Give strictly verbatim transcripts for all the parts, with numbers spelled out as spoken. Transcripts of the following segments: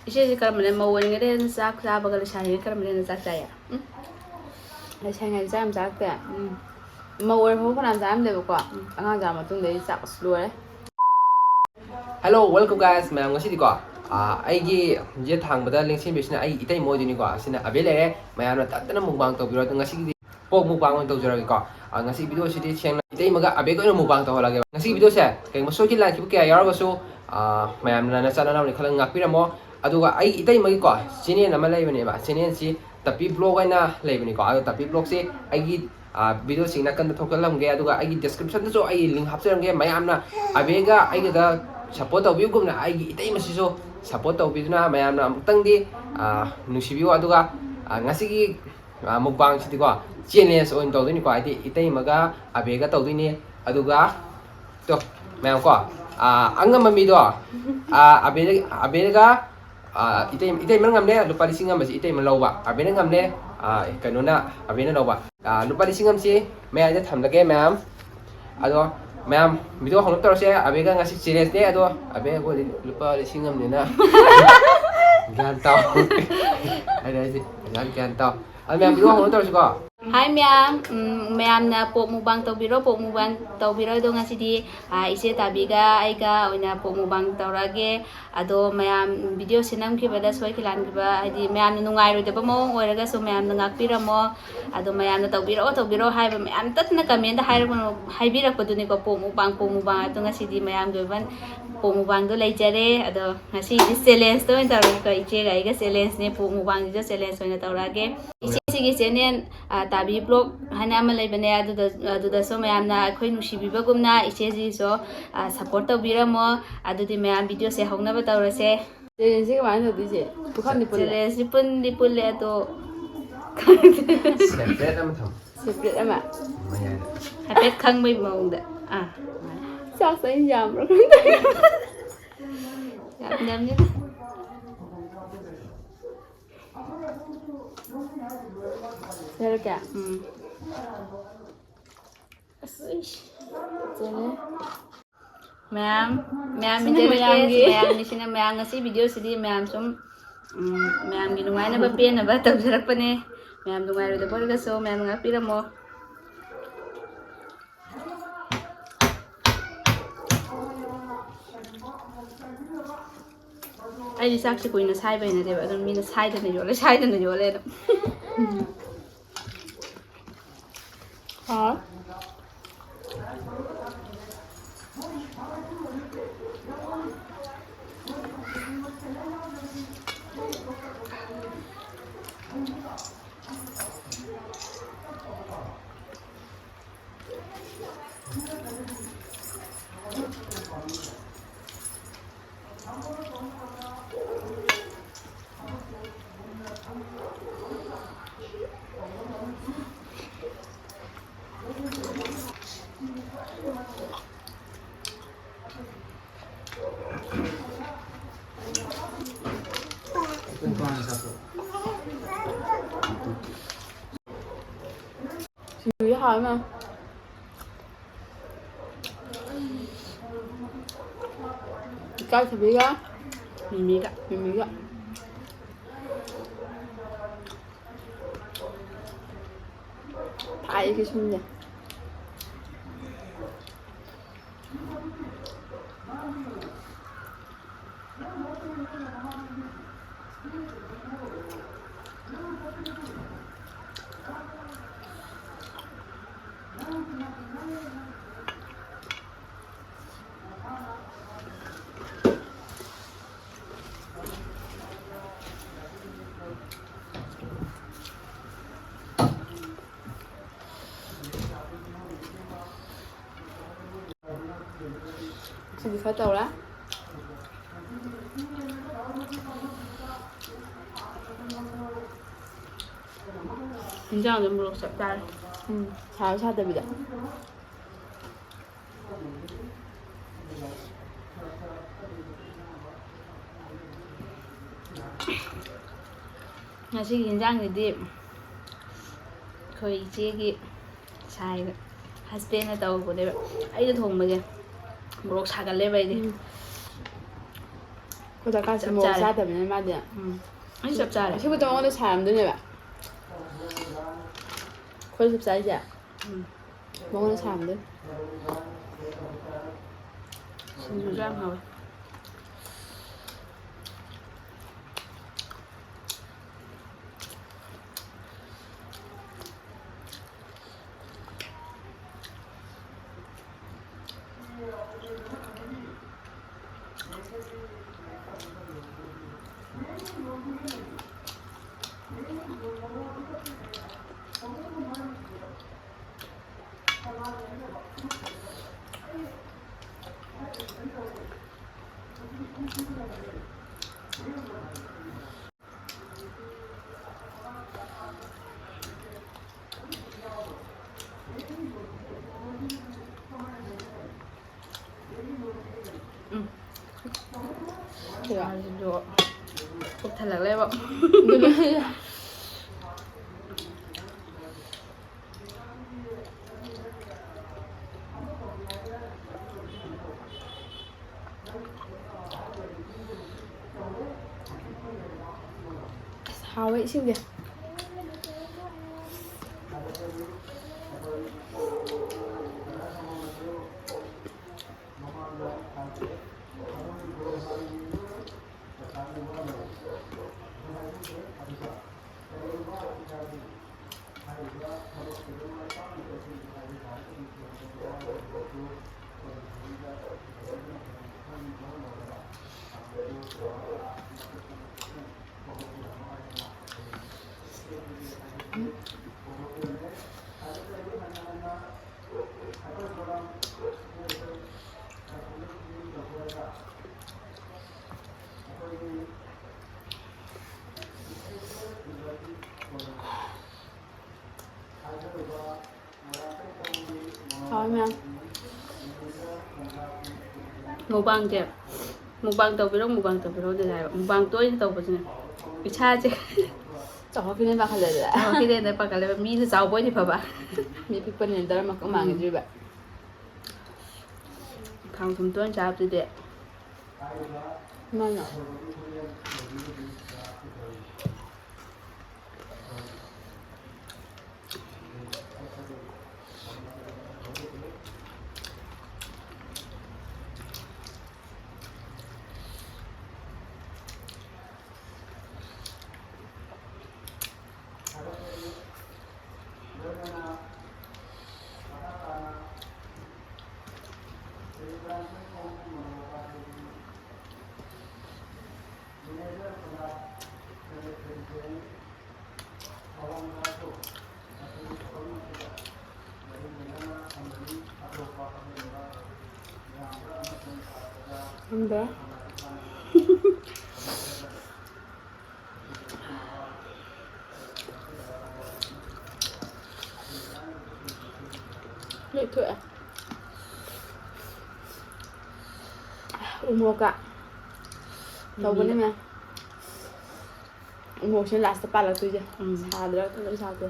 ꯏꯆꯦꯁꯦ ꯀꯔꯝꯕꯅ, ꯃꯧ ꯑꯣꯏꯔꯤꯉꯩꯗ ꯍꯦꯟꯅ ꯆꯥꯛ ꯆꯥꯕꯒ ꯂꯩꯁꯥꯔꯤꯉꯩ ꯀꯔꯝꯕꯅ ꯍꯦꯟꯅ ꯆꯥꯛ ꯆꯥꯏꯌꯦ? ꯎꯝ? ꯂꯩꯁꯥꯔꯤꯉꯩꯗ ꯆꯥꯛ ꯌꯥꯝ ꯆꯥꯔꯛꯇꯦ꯫ ꯎꯝ꯫ ꯃꯧ ꯑꯣꯏꯔꯐꯥꯎ ꯐꯅꯌꯥꯝ ꯆꯥꯔꯝꯗꯦꯕꯀꯣ꯫ ꯎꯝ꯫ ꯑꯉꯥꯡ ꯆꯥꯕ ꯃꯇꯨꯡꯗ ꯑꯩ ꯆꯥꯛ ꯑꯁ ꯂꯣꯏꯔꯦ꯫ Hello, welcome guys꯫ ꯃꯌꯥꯝ ꯉꯁꯤꯗꯤꯀꯣ, ꯑꯥ, ꯑꯩꯒꯤ ꯌꯦꯠ ꯊꯥꯡꯕꯗ ꯂꯦꯡꯁꯤꯟꯕꯤꯁꯤꯅ ꯑꯩꯒꯤ ꯏꯇꯩꯃ ꯑꯣꯏꯗꯣꯏꯅꯤꯀꯣ꯫ ꯑꯁꯤꯅ ꯑꯕꯦ ꯂꯩꯔꯦ꯫ ꯃꯌꯥꯝꯅ ꯇꯠꯇꯅ mukbang ꯇꯧꯕꯤꯔꯣ꯫ ꯑꯗꯣ ꯉꯁꯤꯒꯤꯗꯤ pork mukbang ꯑꯣꯏꯅ ꯇꯧꯖꯔꯒꯦꯀꯣ꯫ ꯑꯥ, ꯉꯁꯤ video ꯁꯤꯗꯤ ꯁꯦꯡꯅ ꯏꯇꯩꯃꯒ ꯑꯕꯦꯒ ꯑꯣꯏꯅ mukbang ꯇꯧꯍꯜꯂꯒꯦ꯫ ꯉꯁꯤꯒꯤ video ꯁꯦ ꯀꯩꯒꯨꯝꯕ ꯁꯣꯏꯈꯤ ꯂꯥꯟꯈꯤꯕ ꯀꯌꯥ ꯌꯥꯎꯔꯒꯁꯨ, ꯑꯥ, ꯃꯌꯥꯝꯅ ꯅꯆꯥ ꯅꯅꯥꯎꯅꯤ ꯈꯜꯂꯒ ꯉꯥꯛꯄꯤꯔꯝꯃꯣ꯫ ꯑꯗꯨꯒ ꯑꯩ ꯏꯇꯩꯃꯒꯤꯀꯣ channel ꯑꯃ ꯂꯩꯕꯅꯦꯕ, channel ꯁꯤ ꯇꯄꯤ vlog ꯍꯥꯏꯅ ꯂꯩꯕꯅꯤꯀꯣ꯫ ꯑꯗꯣ ꯇꯄꯤ vlog ꯁꯤ ꯑꯩꯒꯤ, ꯑꯥ, video ꯁꯤ ꯅꯥꯀꯟꯗ ꯊꯣꯛꯆꯜꯂꯝꯒꯦ, ꯑꯗꯨꯒ ꯑꯩꯒꯤ description ꯗꯁꯨ ꯑꯩ link ꯍꯥꯞꯆꯔꯝꯒꯦ꯫ ꯃꯌꯥꯝꯅ ꯑꯕꯦꯒ ꯑꯩꯒꯗ support ꯇꯧꯕꯤꯕꯒꯨꯝꯅ ꯑꯩꯒꯤ ꯏꯇꯩꯃꯁꯤꯁꯨ support ꯇꯧꯕꯤꯗꯨꯅ ꯃꯌꯥꯝꯅ ꯑꯃꯨꯛꯇꯪꯗꯤ, ꯑꯥ, ꯅꯨꯡꯁꯤꯕꯤꯌꯨ꯫ ꯑꯗꯨꯒ, ꯑꯥ, ꯉꯁꯤꯒꯤ ꯑꯥ, mukbang ꯁꯤꯗꯤꯀꯣ, challenge ꯑꯣꯏꯅ ꯇꯧꯗꯣꯏꯅꯤꯀꯣ, ꯍꯥꯏꯗꯤ ꯏꯇꯩꯃꯒ ꯑꯕꯦꯒ ꯇꯧꯗꯣꯏꯅꯤ꯫ ꯑꯗꯨꯒ ꯇꯣ, ꯃꯌꯥꯝ ꯀꯣ, ꯑꯥ, ꯑꯉꯝꯕ ꯃꯤꯗꯣ, ꯑꯥ, ꯑꯕꯦꯒ, ꯑꯕꯦꯒ, ꯑꯥ, ꯏꯇꯩ-, ꯏꯇꯩꯃꯅ ꯉꯝꯂꯦ꯫ ꯂꯨꯄꯥ ꯂꯤꯁꯤꯡ ꯑꯃꯁꯤ ꯏꯇꯩꯃ ꯂꯧꯕ, ꯑꯕꯦꯅ ꯉꯝꯂꯦ꯫ ꯑꯥ, ꯀꯩꯅꯣꯅ, ꯑꯕꯦꯅ ꯂꯧꯕ꯫ ꯑꯥ, ꯂꯨꯄꯥ ꯂꯤꯁꯤꯡ ꯑꯃꯁꯤ ꯃꯌꯥꯏꯗ ꯊꯝꯂꯒꯦ ꯃꯌꯥꯝ꯫ ꯑꯗꯣ ꯃꯌꯥꯝ, video ꯍꯧꯅꯕ ꯇꯧꯔꯁꯦ꯫ ꯑꯕꯦꯒ ꯉꯁꯤ challenge ꯅꯦ꯫ ꯑꯗꯣ ꯑꯕꯦ, ꯑꯩꯈꯣꯏꯗꯤ ꯂꯨꯄꯥ ꯂꯤꯁꯤꯡ ꯑꯃꯅꯤꯅ ꯒ꯭ꯌꯥꯟ ꯇꯥꯎ꯫ ꯑꯩꯅ ꯍꯥꯏꯁꯦ, ꯄꯩꯁꯥ ꯒ꯭ꯌꯥꯟ ꯇꯥꯎ꯫ ꯑꯗꯣ ꯃꯌꯥꯝ, video ꯍꯧꯅꯕ ꯇꯧꯔꯁꯤꯀꯣ꯫ Hi ꯃꯌꯥꯝ, ꯎꯝ, ꯃꯌꯥꯝꯅ pork mukbang ꯇꯧꯕꯤꯔꯣ, pork mukbang ꯇꯧꯕꯤꯔꯣ꯫ ꯑꯗꯣ ꯉꯁꯤꯗꯤ, ꯑꯥ, ꯏꯆꯦ ꯇꯥꯕꯤꯒ ꯑꯩꯒ ꯑꯣꯏꯅ pork mukbang ꯇꯧꯔꯛꯑꯒꯦ꯫ ꯑꯗꯣ ꯃꯌꯥꯝ, video ꯁꯦ ꯅꯝꯈꯤꯕꯗ ꯁꯣꯏꯈꯤ ꯂꯥꯟꯈꯤꯕ, ꯍꯥꯏꯗꯤ ꯃꯌꯥꯝꯅ ꯅꯨꯡꯉꯥꯏꯔꯣꯏꯗꯕ ꯃꯑꯣꯡ ꯑꯣꯏꯔꯒꯁꯨ ꯃꯌꯥꯝꯅ ꯉꯥꯛꯄꯤꯔꯝꯃꯣ꯫ ꯑꯗꯣ ꯃꯌꯥꯝꯅ ꯇꯧꯕꯤꯔꯛꯑꯣ, ꯇꯧꯕꯤꯔꯛꯑꯣ ꯍꯥꯏꯕ ꯃꯌꯥꯝ ꯇꯠꯇꯅ comment ꯍꯥꯏꯔꯛꯄ-, ꯍꯥꯏꯕꯤꯔꯛꯄꯗꯨꯅꯤꯀꯣ, pork mukbang, pork mukbang ꯍꯥꯏꯕꯗꯣ ꯉꯁꯤꯗꯤ ꯃꯌꯥꯝꯒꯤ ꯑꯣꯏꯕ pork mukbang ꯗꯣ ꯂꯩꯖꯔꯦ꯫ ꯑꯗꯣ ꯉꯁꯤꯗꯤ challenge ꯇ ꯑꯣꯏꯅ ꯇꯧꯔꯒꯦꯀꯣ, ꯏꯆꯦꯒ ꯑꯩꯒ challenge ꯅꯦ, pork mukbang ꯁꯤꯁꯨ challenge ꯑꯣꯏꯅ ꯇꯧꯔꯛꯑꯒꯦ꯫ ꯏꯆꯦꯁꯤꯒꯤ channel, ꯑ, ꯇꯥꯕꯤ vlog ꯍꯥꯏꯅ ꯑꯃ ꯂꯩꯕꯅꯦ, ꯑꯗꯨꯗ, ꯑꯗꯨꯗꯁꯨ ꯃꯌꯥꯝꯅ ꯑꯩꯈꯣꯏ ꯅꯨꯡꯁꯤꯕꯤꯕꯒꯨꯝꯅ ꯏꯆꯦꯁꯤꯁꯨ, ꯑ, support ꯇꯧꯕꯤꯔꯝꯃꯣ꯫ ꯑꯗꯨꯗꯤ ꯃꯌꯥꯝ, video ꯁꯦ ꯍꯧꯅꯕ ꯇꯧꯔꯁꯦ꯫ Challenge ꯁꯤ ꯀꯃꯥꯏꯅ ꯇꯧꯗꯣꯏꯁꯦ? ꯄꯨꯈꯝꯗꯤ ꯄꯨꯜꯂꯦ꯫ Challenge ꯁꯤ ꯄꯨꯟꯗꯤ ꯄꯨꯜꯂꯦ, ꯑꯗꯣ separate ꯑꯃ ꯊꯝꯃꯣ꯫ Separate ꯑꯃ? ꯃꯌꯥꯏꯗ꯫ ꯍꯥꯏꯐꯦꯠ ꯈꯪꯕꯩ ꯃꯑꯣꯡꯗ꯫ ꯑꯥ꯫ ꯆꯥꯛꯁꯦ ꯑꯩꯅ ꯌꯥꯝꯕ꯭ꯔꯥ ꯈꯪꯗꯦ꯫ ꯌꯥꯝꯗꯕꯅꯤꯗ꯫ ꯌꯥꯔꯛꯀꯦ? ꯎꯝ꯫ ꯑꯁ, ꯏꯁ꯫ ꯐꯖꯔꯦ꯫ ꯃꯌꯥꯝ, ꯃꯌꯥꯝ ꯁꯤꯅ ꯃꯌꯥꯝꯒꯤ꯫ ꯃꯌꯥꯝꯒꯤ, ꯁꯤꯅ ꯃꯌꯥꯝ꯫ ꯉꯁꯤ video ꯁꯤꯗꯤ ꯃꯌꯥꯝ ꯁꯨꯝ, ꯎꯝ, ꯃꯌꯥꯝꯒꯤ ꯅꯨꯡꯉꯥꯏꯅꯕ ꯄꯦꯟꯅꯕ ꯇꯧꯖꯔꯛꯄꯅꯦ꯫ ꯃꯌꯥꯝ ꯅꯨꯡꯉꯥꯏꯔꯣꯏꯗꯕ ꯑꯣꯏꯔꯒꯁꯨ ꯃꯌꯥꯝꯅ ꯉꯥꯛꯄꯤꯔꯝꯃꯣ꯫ ꯑꯩꯗꯤ ꯆꯥꯛꯁꯦ ꯀꯨꯏꯅ ꯁꯥꯏꯕ ꯍꯩꯅꯗꯦꯕ, ꯑꯗꯨꯝ ꯃꯤꯅ ꯁꯥꯏꯗꯅ ꯌꯣꯜꯂꯦ, ꯁꯥꯏꯗꯅ ꯌꯣꯜꯂꯦ ꯑꯗꯨꯝ꯫ ꯍꯥꯎ꯫ ꯁꯤꯡꯖꯨꯁꯦ ꯍꯥꯎꯋꯦ ꯃꯌꯥꯝ꯫ ꯏꯀꯥꯏꯊꯕꯤꯒ ꯃꯤꯃꯤꯒ꯫ ꯃꯤꯃꯤꯒ꯫ ꯊꯥꯏ ꯀꯩꯁꯨꯝꯁꯦ꯫ ꯁꯤꯗꯤ ꯈꯔ ꯇꯧꯔꯦ꯫ ꯏꯟꯖꯥꯡꯗ ꯃꯣꯔꯣꯛ ꯆꯞ ꯆꯥꯔꯦ꯫ ꯎꯝ, ꯁꯥꯁꯨ ꯁꯥꯗꯕꯤꯗ꯫ ꯉꯁꯤꯒꯤ ꯏꯟꯖꯥꯡꯁꯤꯗꯤ ꯑꯩꯈꯣꯏ ꯏꯆꯦꯒꯤ ꯁꯥꯏꯅ, husbandꯅ ꯇꯧꯕꯅꯦꯕ꯫ ꯑꯩꯅ ꯊꯣꯡꯕꯁꯦ ꯃꯣꯔꯣꯛ ꯁꯥꯒꯜꯂꯦꯕ ꯑꯩꯗꯤ꯫ ꯎꯝ꯫ ꯑꯩꯈꯣꯏ ꯗꯔꯀꯥꯔꯁꯦ ꯆꯞ ꯃꯣꯔꯣꯛ ꯆꯥꯔꯦ꯫ ꯆꯥꯗꯕꯅꯤꯅ ꯃꯥꯗꯤ꯫ ꯎꯝ꯫ ꯑꯩꯁꯨ ꯆꯞ ꯆꯥꯔꯦ꯫ ꯑꯁꯤꯕꯨꯗ ꯃꯉꯣꯟꯗ ꯁꯥꯔꯝꯗꯣꯏꯅꯦꯕ꯫ ꯑꯩꯈꯣꯏ ꯆꯞ ꯆꯥꯔꯤꯁꯦ꯫ ꯎꯝ꯫ ꯃꯉꯣꯟꯗ ꯁꯥꯔꯝꯗꯣꯏꯅꯦ꯫ ꯁꯤꯡꯖꯨꯁꯨ ꯌꯥꯝ ꯍꯥꯎꯋꯦ꯫ ꯎꯝ꯫ ꯁꯤꯔꯣ? ꯃꯥꯁꯤꯁꯨ ꯄꯨꯛ ꯊꯜꯂꯛꯂꯦꯕ꯫ ꯑꯗꯨꯅꯦ꯫ ꯑꯁ, ꯍꯥꯎꯋꯦ ꯏꯁꯤꯡꯁꯦ꯫ ꯍꯥꯎꯋꯦ ꯃꯌꯥꯝ꯫ ꯃꯨꯛꯕꯥꯡꯁꯦ, ꯃꯨꯛꯕꯥꯡ ꯇꯧꯕꯤꯔꯣ, ꯃꯨꯛꯕꯥꯡ ꯇꯧꯕꯤꯔꯣ ꯑꯗꯨꯗꯤ ꯍꯥꯏꯕ꯫ ꯃꯨꯛꯕꯥꯡ ꯇꯣꯏꯅ ꯇꯧꯕꯁꯤꯅꯦ ꯏꯁꯥꯁꯦ ꯆꯥꯎꯈꯠꯈꯤꯗꯣꯏꯅ ꯄꯥꯈꯠꯂꯦ ꯑꯗꯨꯗ꯫ ꯆꯥꯎꯈꯠꯈꯤꯗꯣꯏꯅ ꯄꯥꯈꯠꯂꯦꯕ꯫ ꯃꯤꯗꯨ ꯆꯥꯎꯕ ꯑꯣꯏꯗꯤ ꯐꯕ꯫ ꯃꯤ ꯄꯤꯛꯄꯅꯤꯅ ꯗꯔꯝ ꯑꯃꯈꯛ ꯎꯝ꯫ ꯃꯥꯡꯈꯤꯗꯣꯔꯤꯕ꯫ ꯊꯥꯎ ꯊꯨꯝ ꯇꯣꯏꯅ ꯆꯥꯕꯗꯨꯗꯤ꯫ ꯃꯥꯅ꯫ ꯈꯪꯗꯦ꯫ ꯂꯣꯏ ꯊꯣꯛꯑꯦ꯫ ꯎ ꯃꯣꯔꯣꯛꯀ ꯇꯧꯕꯅꯦ ꯃꯌꯥꯝ꯫ ꯎ ꯃꯣꯔꯣꯛꯁꯤꯅ ꯂꯥꯁꯇ ꯄꯥꯜꯂꯛꯇꯣꯏꯁꯦ꯫ ꯎꯝ꯫ ꯁꯥꯗ꯭ꯔꯥ ꯑꯗꯨꯝ ꯁꯥꯗꯦ꯫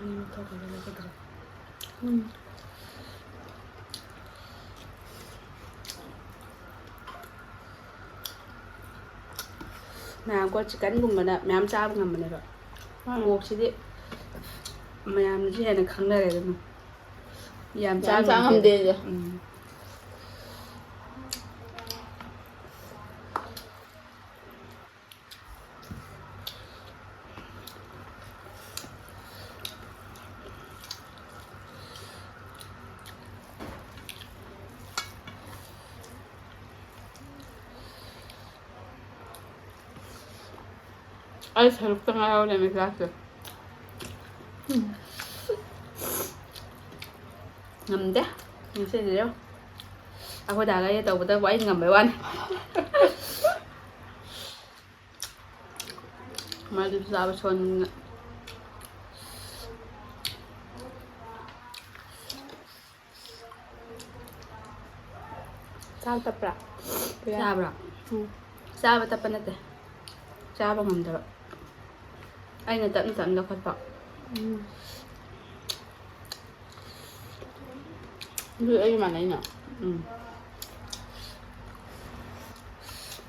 ꯑꯅꯤꯃꯛ ꯊꯣꯛꯈ꯭ꯔꯒ ꯂꯩꯒꯗ꯭ꯔꯥ? ꯎꯝ꯫ ꯃꯌꯥꯝꯀꯣ, ꯆꯤꯛꯀꯟꯒꯨꯝꯕꯅ ꯃꯌꯥꯝ ꯆꯥꯕ ꯉꯝꯕꯅꯦꯕ꯫ ꯎꯝ꯫ ꯄꯣꯔꯛꯁꯤꯗꯤ ꯃꯌꯥꯝꯅꯁꯨ ꯍꯦꯟꯅ ꯈꯪꯅꯔꯦꯗꯅ꯫ ꯌꯥꯝ ꯌꯥꯝ ꯆꯥ ꯆꯥ ꯉꯝꯗꯦ꯫ ꯉꯝꯗꯦ ꯑꯩꯁꯨ꯫ ꯎꯝ꯫ ꯑꯩ ꯁꯔꯨꯛꯇ ꯉꯥꯏꯍꯧꯔꯦ ꯃꯦꯈꯂꯥꯁꯦ꯫ ꯉꯝꯗꯦ꯫ ꯉꯁꯤꯗꯤ ꯑꯩꯈꯣꯏ ꯗꯥꯒ ꯑꯩꯒ ꯇꯧꯕꯗꯕꯨ ꯑꯩ ꯉꯝꯕꯩ ꯋꯥꯅꯤ꯫ ꯃꯥꯗꯤ ꯆꯥꯕ ꯁꯣꯟꯕꯅꯤꯅ꯫ ꯆꯥꯕ ꯇꯞꯄ꯭ꯔꯥ? ꯆꯥꯕ꯭ꯔꯥ? ꯎꯝ꯫ ꯆꯥꯕ ꯇꯞꯄ ꯅꯠꯇꯦ꯫ ꯆꯥꯕ ꯉꯝꯗꯕ꯫ ꯑꯩꯅ ꯇꯞꯅ ꯇꯞꯅ ꯂꯧꯈꯠꯄ꯫ ꯎꯝ꯫ ꯑꯗꯨ ꯑꯩꯒ ꯃꯥꯟꯅꯩꯅ꯫ ꯎꯝ꯫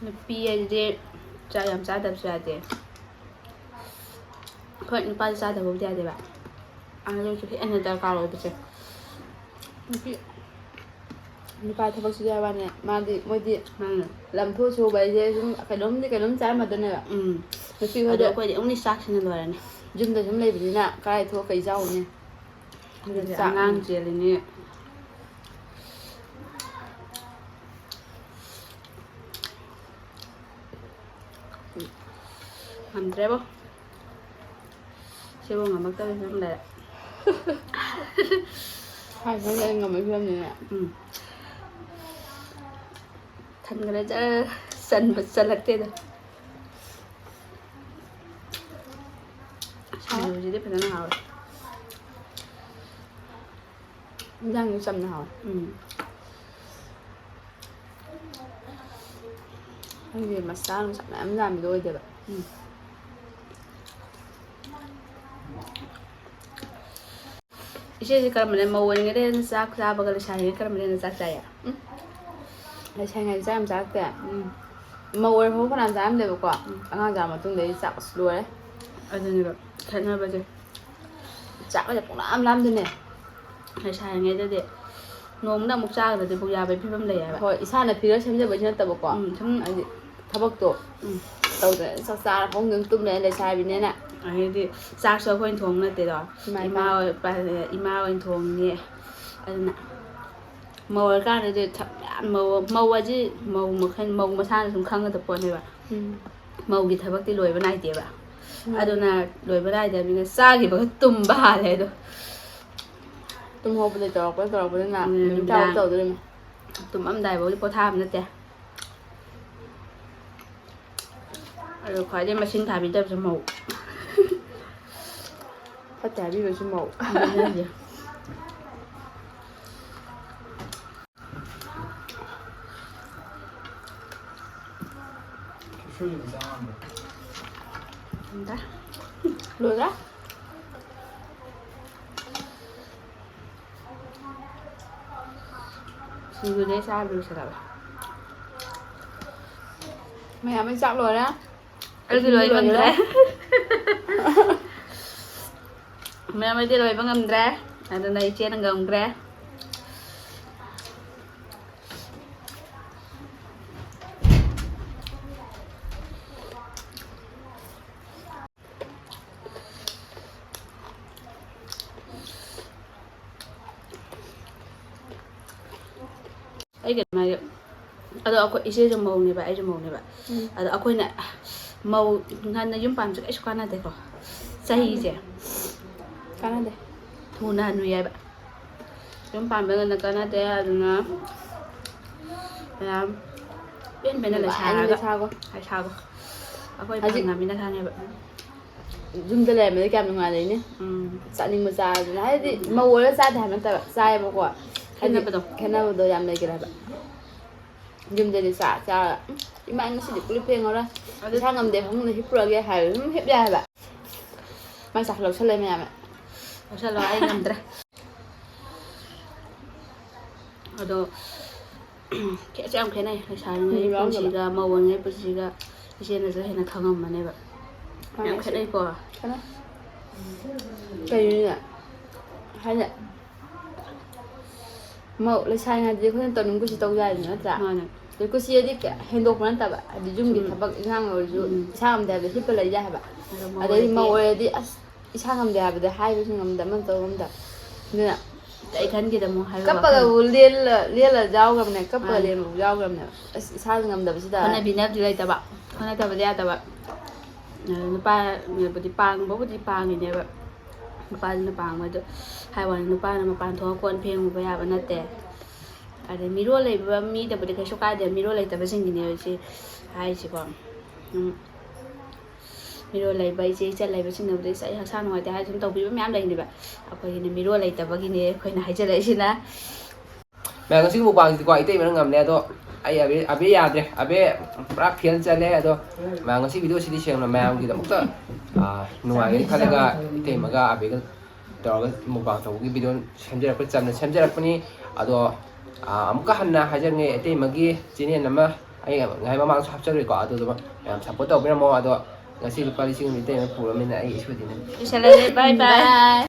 ꯅꯨꯄꯤ ꯍꯥꯏꯁꯤꯗꯤ ꯆꯥꯛ ꯌꯥꯝ ꯆꯥꯗꯕꯁꯨ ꯌꯥꯗꯦ꯫ ꯍꯣꯏ, ꯅꯨꯄꯥꯁꯨ ꯆꯥꯗꯕꯕꯨꯗꯤ ꯌꯥꯗꯦꯕ꯫ ꯑꯗꯨ ꯑꯣꯏꯔꯁꯨ ꯍꯦꯟꯅ ꯗꯔꯀꯥꯔ ꯑꯣꯏꯕꯁꯦ꯫ ꯅꯨꯄꯤ ꯅꯨꯄꯥ ꯊꯕꯛ ꯁꯨꯖ ꯍꯥꯏꯕ ꯋꯥꯅꯦ꯫ ꯃꯥꯗꯤ, ꯃꯣꯏꯗꯤ ꯃꯥꯅꯦ꯫ ꯂꯝ ꯊꯣꯛꯑ ꯁꯨꯕ ꯍꯥꯏꯁꯦ ꯁꯨꯝ ꯀꯩꯅꯣꯝꯗꯤ ꯀꯩꯅꯣꯝ ꯆꯥꯔꯝꯃꯗꯣꯏꯅꯦꯕ꯫ ꯎꯝ꯫ ꯅꯨꯄꯤ ꯑꯗꯣ ꯍꯣꯏꯗꯤ ꯑꯩꯈꯣꯏꯗꯤ only ꯆꯥꯛꯁꯤꯅ ꯂꯣꯏꯔꯅꯤ꯫ ꯌꯨꯝꯗ ꯁꯨꯝ ꯂꯩꯕꯅꯤꯅ ꯀꯗꯥꯏ ꯊꯣꯛꯑ ꯀꯩ ꯆꯥꯎꯅꯤ? ꯑꯗꯨꯗꯤ ꯆꯥꯛ ꯑꯉꯥꯡ ꯆꯦꯜꯂꯤꯅꯤ꯫ ꯉꯝꯗ꯭ꯔꯦꯕꯣ꯫ ꯁꯤꯕꯨ ꯉꯝꯃꯛꯇꯕ ꯐꯤꯕꯝ ꯂꯩꯔꯦ꯫ ꯍꯥꯏ ꯈꯪꯗꯦ ꯑꯩ ꯉꯝꯃꯛꯄꯩ ꯐꯤꯕꯝꯅꯤꯅꯦ꯫ ꯎꯝ꯫ ꯊꯟꯒ꯭ꯔꯦ ꯖꯔ꯫ ꯆꯟꯕ ꯆꯜꯂꯛꯇꯦꯗ꯫ ꯁꯤꯡꯖꯨꯁꯤꯗꯤ ꯐꯖꯅ ꯍꯥꯎꯔꯦ꯫ ꯏꯟꯖꯥꯡꯁꯨ ꯆꯝꯅ ꯍꯥꯎꯋꯦ꯫ ꯎꯝ꯫ ꯈꯪꯗꯦ, ꯃꯁꯂꯥ ꯅꯨꯡꯁꯥ ꯃꯌꯥꯝ ꯌꯥꯝꯕꯗꯣ ꯑꯣꯏꯗꯦꯕ꯫ ꯎꯝ꯫ ꯏꯆꯦꯁꯦ ꯀꯔꯝꯕꯅ, ꯃꯧ ꯑꯣꯏꯔꯤꯉꯩꯗ ꯍꯦꯟꯅ ꯆꯥꯛ ꯆꯥꯕꯒ ꯂꯩꯁꯥꯔꯤꯉꯩ ꯀꯔꯝꯕꯅ ꯍꯦꯟꯅ ꯆꯥꯛ ꯆꯥꯏꯌꯦ? ꯎꯝ꯫ ꯂꯩꯁꯥꯔꯤꯉꯩꯗ ꯆꯥꯛ ꯌꯥꯝ ꯆꯥꯔꯛꯇꯦ꯫ ꯎꯝ꯫ ꯃꯧ ꯑꯣꯏꯔꯐꯥꯎ ꯐꯅꯌꯥꯝ ꯆꯥꯔꯝꯗꯦꯕꯀꯣ꯫ ꯎꯝ꯫ ꯑꯉꯥꯡ ꯆꯥꯕ ꯃꯇꯨꯡꯗꯗꯤ ꯆꯥꯛ ꯑꯁ ꯂꯣꯏꯔꯦ꯫ ꯑꯗꯨꯅꯦꯕ ꯈꯦꯠꯅꯕꯁꯦ꯫ ꯆꯥꯛꯀꯁꯦ ꯄꯨꯡꯂꯥꯝ ꯂꯥꯝꯗꯣꯏꯅꯦ꯫ ꯂꯩꯁꯥꯔꯤꯉꯩꯗꯗꯤ ꯅꯣꯡꯃꯗ ꯑꯃꯨꯛ ꯆꯥꯒꯗ꯭ꯔꯗꯤ ꯄꯨꯛ ꯌꯥꯕꯒꯤ ꯐꯤꯕꯝ ꯂꯩ ꯍꯥꯏꯕ꯫ ꯍꯣꯏ, ꯏꯁꯥꯅ figure ꯁꯦꯝꯖꯕꯩꯁꯨ ꯅꯠꯇꯕꯀꯣ꯫ ꯎꯝ, ꯁꯨꯝ ꯍꯥꯏꯗꯤ ꯊꯕꯛꯇꯣ ꯎꯝ꯫ ꯇꯧꯗ꯭ꯔꯦ, ꯆꯥꯛ ꯆꯥꯔ ꯐꯃꯨꯡꯗ ꯑꯗꯨꯝ ꯇꯨꯝ ꯂꯩꯔꯦ ꯂꯩꯁꯥꯕꯤꯅꯦꯅ꯫ ꯑꯗꯩꯗꯤ ꯆꯥꯛꯁꯨ ꯑꯩꯈꯣꯏꯅ ꯊꯣꯡꯕ ꯅꯠꯇꯦꯗꯣ꯫ ꯏꯃꯥ ꯏꯃꯥ ꯏꯄꯥ꯫ ꯍꯣꯏ, ꯄꯥ-, ꯏꯃꯥ ꯍꯣꯏꯅ ꯊꯣꯡꯉꯦ꯫ ꯑꯗꯨꯅ ꯃꯧ ꯑꯣꯏꯔꯀꯥꯟꯗꯗꯤ ꯊ-, ꯌꯥꯝ ꯃꯧ, ꯃꯧ ꯑꯁꯤ ꯃꯧ ꯃꯈꯜ, ꯃꯧ ꯃꯁꯥꯅ ꯁꯨꯝ ꯈꯪꯒꯗꯕ ꯄꯣꯠꯅꯦꯕ꯫ ꯎꯝ꯫ ꯃꯧꯒꯤ ꯊꯕꯛꯇꯤ ꯂꯣꯏꯕ ꯅꯥꯏꯗꯦꯕ꯫ ꯎꯝ꯫ ꯑꯗꯨꯅ ꯂꯣꯏꯕ ꯅꯥꯏꯗꯕꯅꯤꯅ ꯆꯥꯈꯤꯕꯒ ꯇꯨꯝꯕ ꯍꯥꯜꯂꯦ ꯑꯗꯣ꯫ ꯇꯨꯝ ꯍꯧꯕꯗꯩ ꯇꯧꯔꯛꯄꯗ ꯇꯧꯔꯛꯄꯗꯅ ꯎꯝ, ꯅꯨꯃꯤꯠ ꯇꯥꯕ ꯅꯨꯃꯤꯗꯥꯡ ꯇꯧꯗꯣꯔꯤꯃꯤ꯫ ꯇꯨꯝꯃꯝꯗꯥꯏꯐꯥꯎꯗꯤ ꯄꯣꯊꯥꯕ ꯅꯠꯇꯦ꯫ ꯑꯗꯣ ꯈ꯭ꯋꯥꯏꯗꯩ ꯃꯁꯤꯡ ꯊꯥꯕꯤꯗꯕꯁꯦ ꯃꯧ꯫ ꯐꯠꯇꯦ ꯍꯥꯏꯕꯤꯕꯁꯨ ꯃꯧ꯫ ꯑꯗꯨꯅꯦ ꯍꯥꯏꯁꯦ꯫ ꯎꯝꯗ꯫ ꯂꯣꯏꯔꯦ? ꯁꯤꯡꯖꯨꯗꯩ ꯆꯥꯕ ꯂꯣꯏꯁꯜꯂꯕ꯫ ꯃꯌꯥꯝ ꯑꯩ ꯆꯥꯛ ꯂꯣꯏꯔꯦ꯫ ꯑꯩꯗꯤ ꯂꯣꯏ ꯉꯝꯗ꯭ꯔꯦ꯫ ꯃꯌꯥꯝ ꯑꯩꯗꯤ ꯂꯣꯏꯕ ꯉꯝꯗ꯭ꯔꯦ꯫ ꯑꯗꯨꯅ ꯏꯆꯦꯅ ꯉꯝꯈ꯭ꯔꯦ꯫ ꯑꯩ ꯀꯩꯅꯣ ꯍꯥꯏꯒꯦ꯫ ꯑꯗꯣ ꯑꯩꯈꯣꯏ ꯏꯆꯦꯁꯨ ꯃꯧꯅꯦꯕ, ꯑꯩꯁꯨ ꯃꯧꯅꯦꯕ꯫ ꯎꯝ꯫ ꯑꯗꯣ ꯑꯩꯈꯣꯏꯅ ꯃꯧ ꯉꯟꯅ ꯌꯨꯝ ꯄꯥꯟꯕꯁꯦ ꯀꯩꯁꯨ ꯀꯥꯟꯅꯗꯦꯀꯣ꯫ ꯆꯍꯤꯁꯦ꯫ ꯀꯥꯟꯅꯗꯦ꯫ ꯊꯨꯅ ꯍꯅꯨꯏ ꯍꯥꯏꯕ꯫ ꯌꯨꯝ ꯄꯥꯟꯕ ꯉꯟꯅ ꯀꯥꯟꯅꯗꯦ꯫ ꯑꯗꯨꯅ ꯃꯌꯥꯝ ꯄꯦꯟ ꯄꯦꯟꯅ ꯅꯨꯡꯉꯥꯏꯅ ꯂꯩꯁꯥꯔꯒ ꯂꯩꯁꯥꯒꯣ꯫ ꯂꯩꯁꯥꯒꯣ꯫ ꯑꯩꯈꯣꯏ ꯍꯧꯖꯤꯛ ꯐꯪꯉꯃꯤꯅ ꯈꯪꯉꯦꯕ꯫ ꯌꯨꯝꯗ ꯂꯩꯔꯝꯕꯗꯤ ꯀꯌꯥꯝ ꯅꯨꯡꯉꯥꯏ ꯂꯩꯅꯤ꯫ ꯎꯝ꯫ ꯆꯥꯅꯤꯡꯕ ꯆꯥꯗꯅ꯫ ꯍꯥꯏꯗꯤ ꯃꯧ ꯑꯣꯏꯔ ꯆꯥꯗꯦ ꯍꯥꯏꯕ ꯅꯠꯇꯕ, ꯆꯥꯏꯌꯦꯕꯀꯣ꯫ ꯍꯥꯏꯗꯤ ꯈꯦꯠꯅꯕꯗꯣ꯫ ꯈꯦꯠꯅꯕꯗꯣ ꯌꯥꯝ ꯂꯩꯈ꯭ꯔꯦ ꯍꯥꯏꯕ꯫ ꯌꯨꯝꯗꯗꯤ ꯆꯥ ꯆꯥ ꯏꯃꯥ, ꯑꯩ ꯉꯁꯤꯗꯤ ꯀꯣꯜ ꯂꯤꯛ ꯐꯦꯡꯉꯔꯣꯏ꯫ ꯑꯗꯨ ꯏꯁꯥ ꯉꯝꯗꯦ, ꯐꯃꯨꯡꯗ ꯍꯤꯞꯄꯨꯔꯒꯦ ꯍꯥꯏꯔ ꯑꯗꯨꯝ ꯍꯤꯞ ꯌꯥꯏ ꯍꯥꯏꯕ꯫ ꯃꯥꯏ ꯆꯥꯛ ꯂꯧꯁꯜꯂꯦ ꯃꯌꯥꯝ꯫ ꯂꯧꯁꯜꯂꯣ, ꯑꯩ ꯉꯝꯗ꯭ꯔꯦ꯫ ꯑꯗꯣ ꯈꯦꯠꯁꯦ ꯌꯥꯝ ꯈꯦꯠꯅꯩ꯫ ꯂꯩꯁꯥꯔꯤꯉꯩ ꯎꯝ, ꯌꯥꯎꯗꯕ꯫ ꯄꯨꯟꯁꯤꯒ ꯃꯧ ꯑꯣꯏꯔꯤꯉꯩ ꯄꯨꯟꯁꯤꯒ ꯏꯆꯦꯅꯁꯨ ꯍꯦꯟꯅ ꯈꯪꯉꯝꯃꯅꯦꯕ꯫ ꯌꯥꯝ ꯃꯥꯅꯦ꯫ ꯈꯦꯠꯅꯩꯀꯣ꯫ ꯈꯦꯠꯅꯩ꯫ ꯀꯩꯅꯣꯅꯦ? ꯍꯥꯏꯅ ꯃꯧ ꯂꯩꯁꯥꯔꯤꯉꯩꯗꯗꯤ ꯑꯩꯈꯣꯏꯅ ꯇꯧꯅꯤꯡ ꯀꯨꯁꯤ ꯇꯧ ꯌꯥꯏꯗꯅ, ꯅꯠꯇ꯭ꯔꯥ? ꯃꯥꯅꯦ꯫ ꯑꯗꯩ ꯀꯨꯁꯤ ꯍꯥꯏꯗꯤ ꯀ-, ꯍꯦꯟꯗꯣꯛꯄ ꯅꯠꯇꯕ, ꯍꯥꯏꯗꯤ ꯌꯨꯝꯒꯤ ꯎꯝ꯫ ꯊꯕꯛ ꯏꯟꯈꯥꯡ ꯑꯣꯏꯔꯁꯨ ꯎꯝ꯫ ꯏꯁꯥ ꯉꯝꯗꯦ ꯍꯥꯏꯕꯗ ꯍꯤꯞꯄ ꯂꯩ ꯌꯥꯏ ꯍꯥꯏꯕ꯫ ꯑꯗꯣ ꯃꯧ ꯑꯗꯩꯗꯤ ꯑꯣꯏꯔꯗꯤ ꯃꯧ ꯑꯣꯏꯔꯗꯤ ꯑꯁ ꯏꯁꯥ ꯉꯝꯗꯦ ꯍꯥꯏꯕꯗ ꯍꯥꯏꯕꯁꯨ ꯉꯝꯗ, ꯑꯃ ꯇꯧ ꯉꯝꯗ꯫ ꯑꯗꯨꯅ ꯑꯩ ꯈꯟꯈꯤꯗ ꯑꯃꯨꯛ ꯍꯥꯏꯕ ꯀꯞꯄꯒꯕꯨ ꯋꯥꯈꯜ꯫ ꯂꯦꯜꯂ-, ꯂꯦꯜꯂ ꯌꯥꯎꯈ꯭ꯔꯕꯅꯦ, ꯀꯞꯄꯒ ꯃꯥꯅꯦ꯫ ꯂꯦꯟꯕꯕꯨ ꯌꯥꯎꯈ꯭ꯔꯕꯅꯦꯕ꯫ ꯑꯁ ꯏꯁꯥꯅ ꯉꯝꯗꯕꯁꯤꯗ꯫ ꯍꯣꯠꯅꯕꯤꯅꯕꯗꯤ ꯂꯩꯇꯕ, ꯍꯣꯠꯅꯗꯕꯗꯤ ꯌꯥꯗꯕ꯫ ꯑꯗꯣ ꯅꯨꯄꯥꯅꯕꯨꯗꯤ ꯄꯥꯡꯕꯕꯨꯗꯤ ꯄꯥꯡꯉꯤꯅꯦꯕ꯫ ꯅꯨꯄꯥꯁꯤꯅ ꯄꯥꯡꯕ ꯑꯗꯣ ꯍꯥꯏ ꯋꯥꯅꯤ, ꯅꯨꯄꯥꯅ ꯃꯄꯥꯟ ꯊꯣꯛꯑꯒ ꯀꯣꯟ ꯐꯦꯡꯉꯨꯕ ꯌꯥꯕ ꯅꯠꯇꯦ꯫ ꯑꯗꯩ ꯃꯤꯔꯣꯜ ꯂꯩꯕ ꯃꯤꯗꯕꯨꯗꯤ ꯀꯩꯁꯨ ꯀꯥꯏꯗꯦ, ꯃꯤꯔꯣꯜ ꯂꯩꯇꯕꯁꯤꯡꯒꯤꯅꯦꯕ ꯁꯤ ꯍꯥꯏꯔꯤꯁꯤꯀꯣ꯫ ꯎꯝ꯫ ꯃꯤꯔꯣꯜ ꯂꯩꯕ ꯏꯆꯦ ꯏꯆꯜ ꯂꯩꯕꯁꯤꯡꯅꯕꯨꯗꯤ ꯑꯩ ꯍꯛꯆꯥꯡ ꯅꯨꯡꯉꯥꯏꯇꯦ ꯍꯥꯏꯔꯁꯨ ꯑꯗꯨꯝ ꯇꯧꯕꯤꯕ ꯃꯌꯥꯝ ꯂꯩꯅꯦꯕ꯫ ꯑꯩꯈꯣꯏꯒꯤꯅ ꯃꯤꯔꯣꯜ ꯂꯩꯇꯕꯒꯤꯅꯦ ꯑꯩꯈꯣꯏꯅ ꯍꯥꯏꯖꯔꯛꯏꯁꯤꯅ꯫ ꯃꯌꯥꯝ, ꯉꯁꯤꯒꯤ ꯃꯨꯛꯕꯥꯡꯁꯤꯗꯤꯀꯣ ꯏꯇꯩꯃꯅ ꯉꯝꯂꯦ꯫ ꯑꯗꯣ ꯑꯩ ꯑꯕꯦ, ꯑꯕꯦ ꯌꯥꯗ꯭ꯔꯦ꯫ ꯑꯕꯦ ꯄꯨꯔꯥ ꯐꯦꯜ ꯆꯠꯂꯦ꯫ ꯑꯗꯣ ꯃꯌꯥꯝ, ꯉꯁꯤ ꯚꯤꯗꯤꯑꯣꯁꯤꯗꯤ ꯁꯦꯡꯅ ꯃꯌꯥꯝꯒꯤꯗꯃꯛꯇ, ꯑꯥ, ꯅꯨꯡꯉꯥꯏꯒꯅꯤ ꯈꯜꯂꯒ ꯏꯇꯩꯃꯒ ꯑꯕꯦꯒ ꯇꯧꯔꯒ ꯃꯨꯛꯕꯥꯡ ꯇꯧꯕꯒꯤ ꯚꯤꯗꯤꯑꯣ ꯁꯦꯝꯖꯔꯛꯄ, ꯆꯝꯅ ꯁꯦꯝꯖꯔꯛꯄꯅꯤ꯫ ꯑꯗꯣ ꯑꯥ, ꯑꯃꯨꯛꯀ ꯍꯟꯅ ꯍꯥꯏꯖꯔꯤꯉꯩ, ꯑꯇꯩꯃꯒꯤ ꯆꯦꯅꯦꯜ ꯑꯃ ꯑꯩ ꯉꯥꯏ ꯃꯃꯥꯡꯁꯨ ꯍꯥꯞꯆꯔꯤꯀꯣ, ꯑꯗꯨꯗꯨꯃ ꯃꯌꯥꯝ ꯁꯞꯄꯣꯔꯠ ꯇꯧꯕꯤꯔꯝꯃꯣ꯫ ꯑꯗꯣ ꯉꯁꯤ ꯂꯨꯄꯥ ꯂꯤꯁꯤꯡ ꯑꯃ ꯏꯇꯩꯃ ꯄꯨꯔꯃꯤꯅ ꯑꯩ ꯏꯁꯣꯏꯗꯅ ꯂꯣꯏꯁꯜꯂꯁꯦ꯫ Bye bye.